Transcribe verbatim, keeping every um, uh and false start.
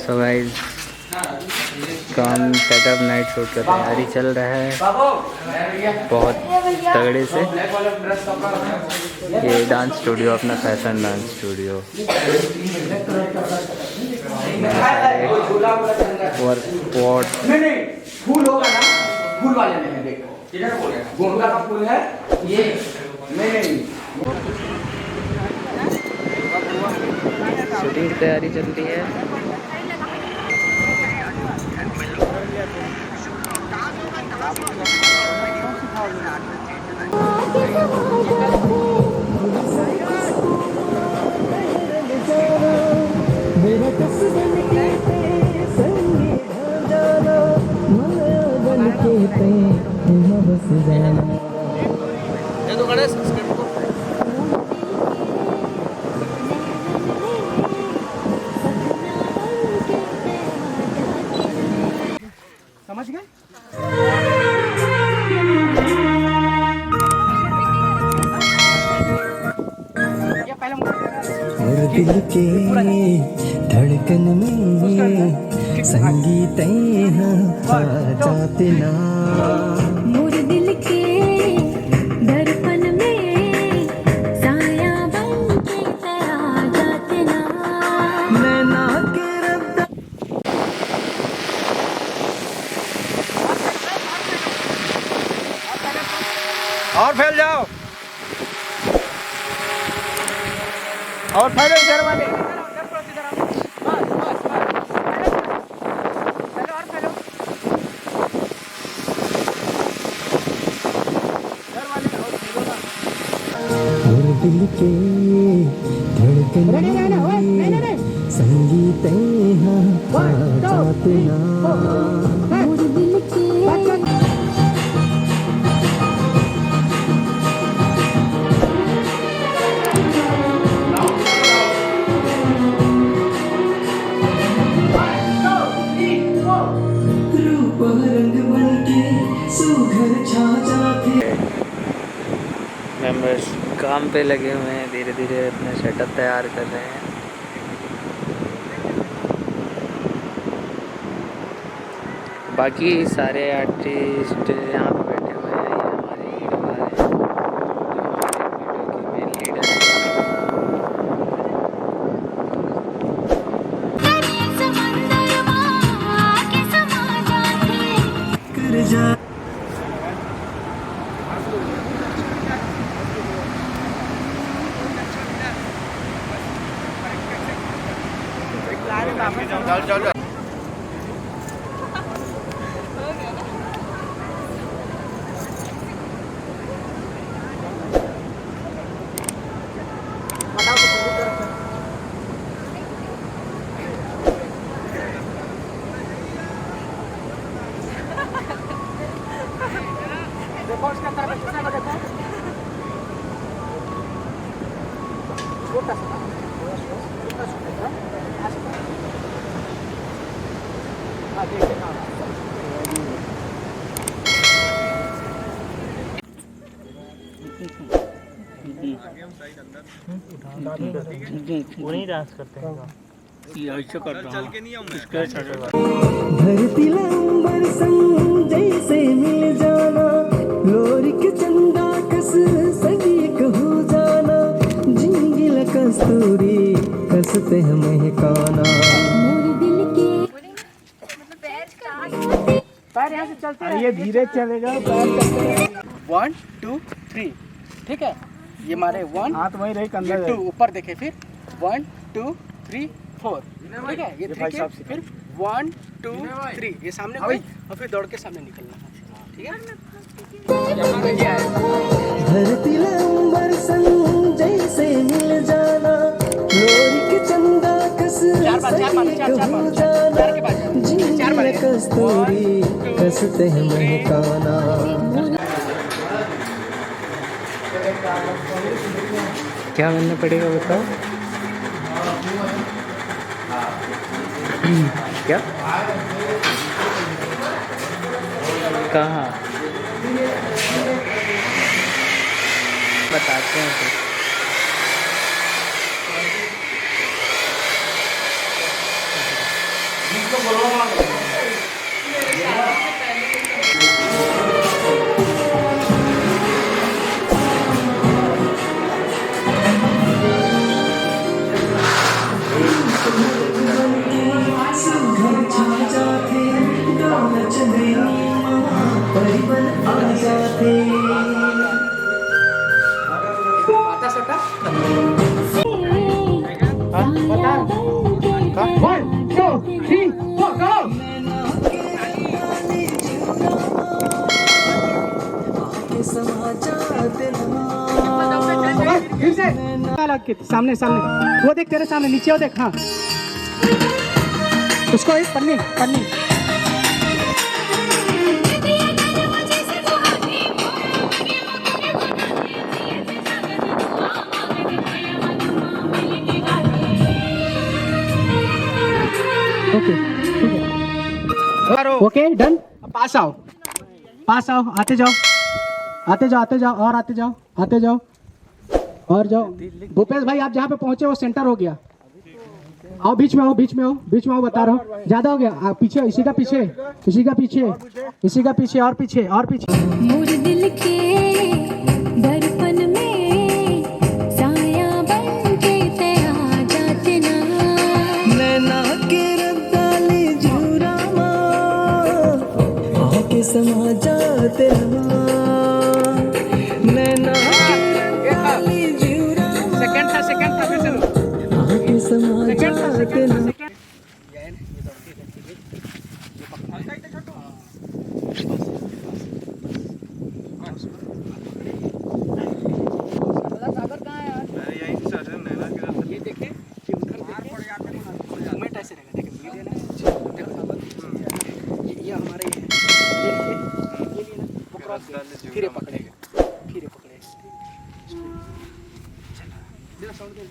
तो गाइस, काम setup, night shoot का तैयारी चल रहा है बहुत तगड़े से। ये डांस स्टूडियो, अपना fashion dance studio, work spot. नहीं, नहीं, फूल होगा ना, फूल वाले में है, देखो। गोंडा का फूल है ये। नहीं, नहीं। शूटिंग की तैयारी चल रही है। समझ गए? मोर दिल के धड़कन में संगीत है, हाँ, आ जाते ना। मोर दिल के धड़कन में साया बन के आ जाते ना। नैना के रद्दा और फैल जाओ, और फैलो इधर वाले। मोर दिल के धड़कन में संगीत है, हाँ, आ जाते ना। मोर दिल के रूप रंग बन के सुघर छा जाते। मेंबर्स काम पे लगे हुए हैं, धीरे धीरे अपना सेटअप तैयार कर रहे हैं। बाकी सारे आर्टिस्ट यहाँ पे बैठे हुए हैं। ये हमारे हीरो आ रहे हैं, जो हमारे वीडियो के मेन लीडर हैं। कर जा। देखो, इसका अंदर में कितना है, देखो। छोटा सा, छोटा सा, छोटा सा। हाँ, देखिए, हाँ। वही डांस करते हैं। धरती ला अंबर संग जैसे मिल जाना, लोरिक चंदा कस संग एक हो जाना, जिंदगी ला कस्तूरी कस ते महकाना। पैर यहाँ से चलते हैं। ये धीरे चलेगा, पैर चलते हैं। One, two, three, ठीक है, ये मारे one, हाथ वहीं रहे, कंधा ये two, ऊपर देखे, फिर one, two, three, four, ठीक है, ये three के, फिर one, two, three, ये सामने गई और फिर दौड़ के सामने निकलना है, ठीक है। धरती ला अंबर संग जैसे मिल जाना, लोरिक चंदा कस संग एक हो जाना, जिंदगी ला कस्तूरी कस ते महकाना। क्या करना पड़ेगा बताओ? क्या? कहाँ? बताते हैं फिर। One, two, three, four, go! फिर से। सामने, सामने। वो देख, तेरे सामने, नीचे वो देख, हाँ। उसको एक पन्नी, पन्नी। ओके, ठीक है। ओके, डन। पास आओ, पास आओ, आते जाओ, आते जाओ, आते जाओ, और आते जाओ, आते जाओ, और जाओ। भूपेश भाई, आप जहाँ पे पहुंचे, वो सेंटर हो गया। आओ, बीच में आओ, बीच में आओ, बीच में आओ, बता रहा हूँ, ज्यादा हो गया। आप पीछे, इसी का पीछे, इसी का पीछे, इसी का पीछे, और पीछे, और पीछे। मोर दिल के दर्पण में साया बन के ते आ जाते ना। नैना के रद्दाली जुरा मा आके समा जाते ना। नैना के रद्दाली जुरा मा सेकंड था, सेकंड था, वैसे लो। आके समा सेकंड था, जाते सेकंड था, ना। सेकंड। सागर कहाँ है यार? अरे यहीं से सर, नैना के रद्दाली। ये देखे कि उधर देखे, मूवमेंट ऐसे रहेगा, देखे, ये ना, देखो, ये, ये हमारे ये है, ये लिए, ये लिए ना, वो क्रॉस किया, फिर ये पकड़ेगा, फिर ये पकड़ेगा। चला, मेरा साउंड दे।